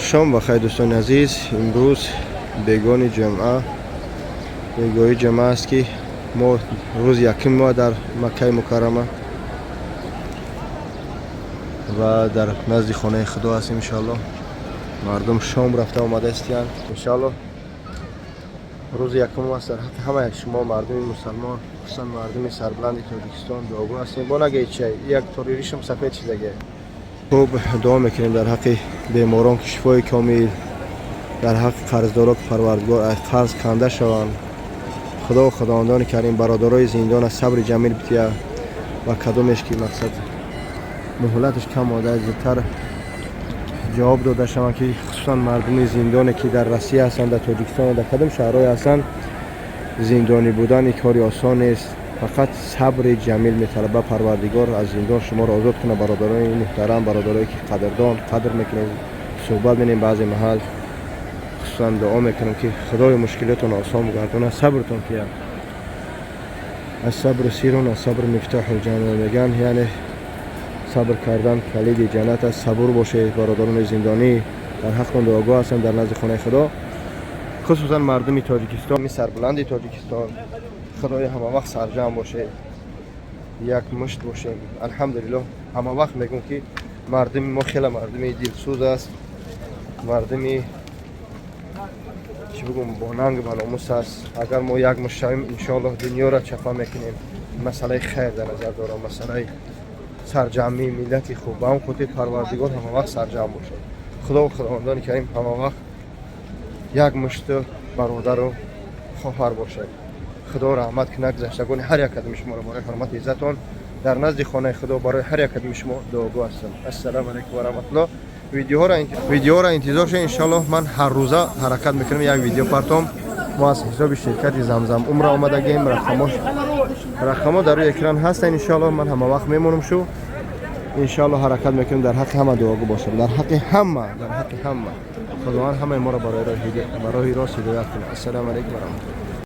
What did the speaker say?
Шом бахайр, дӯстони азиз. Имрӯз бегони ҷумъа, бегоҳи ҷумъа аст, ки мо рӯзи якуми мо дар Маккаи Мукаррама ва дар назди хонаи Худо ҳастем. Иншоалло, мардум шом рафта омада истиянд. Иншоалло, рӯзи якум аст. Дар ҳаққи ҳама як шумо, мардуми мусалмон, хусусан мардуми сарбаланди Тоҷикистон, дуогӯ ҳастем. Бо нагӯед, чай як тори ришам сафед чизаге. Хуб, дуо мекунем дар ҳаққи беморон, ки шифои комил, дар ҳаққи қарздоро, ки Парвардигор аз қарз канда шаванд. Худо, Худовандони Карим, бародарои зиндона сабри ҷамил бития ва кадомеш ки мақсад муҳлаташ кам мода, зудтар ҷавоб дода шаванд, ки хусусан мардуми зиндоне, ки дар Россия ҳастанд, дар Тоҷикистон, дар кадом шаҳрҳое ҳастанд. Зиндонӣ будан кори осон нест, фақат сабри ҷамил металаба. Парвардигор аз зиндон шуморо озод кунад. Бародарони муҳтарам, бародарое ки қадрдон, қадр мекунем, суҳбат менем баъзе маҳал, хусусан дуо мекунам, ки Худои мушкилотон осон бигардонад, сабртон кия. الصبر سر، الصبر مفتاح الجنة меган, яъне сабр кардан калиди ҷаннат аст. Сабур бошед, бародарони зиндонӣ, дар ҳақтон дуогӯ ҳастам дар назди хонаи Худо. Хусусан мардуми Тоҷикистон, сарбуланди Тоҷикистон, Худои ҳама вақт сарҷамъ бошед, як мушт бошем. Алҳамдулиллоҳ, ҳама вақт мегӯм, ки мардуми мо хеле мардуми дилсӯз аст, мардуми, чӣ бигӯм, бонанг, ба номус аст. Агар мо як мушт шавем, иншоаллоҳ, дунёро чапа мекунем. Масъалаи хайр дар назар дорам, масъалаи сарҷамъии миллати хуб. Ба ҳам хотир Парвардигор ҳама вақт сарҷамъ бошад. Худо, Худовандони Карим, ҳама вақт як мушту бародару хоҳар бошад. Худо раҳмат кунад гузаштагони ҳар як кадоми шуморо. Барои ҳурмати иззатон дар назди хонаи Худо барои ҳар як кадоми шумо дуогӯ ҳастам. Ассалому алайкум ва раҳматуллоҳ. Видеоҳоро интизор шед. Иншоаллоҳ, ман ҳар рӯза ҳаракат мекунам як видео партом. Мо аз ҳисоби ширкати Замзам Умра омадагем. Рақамҳо дар рӯи экран ҳастанд. Иншоаллоҳ, ман ҳама вақт мемонам шу. Иншоаллоҳ, ҳаракат мекунем, дар ҳаққи ҳама дуогӯ бошам, дар ҳаққи ҳама, дар ҳаққи ҳама. Худованд ҳамаи моро барои роҳи рост ҳидоят кунад. Ассалому алайкум ва раҳматуллоҳ.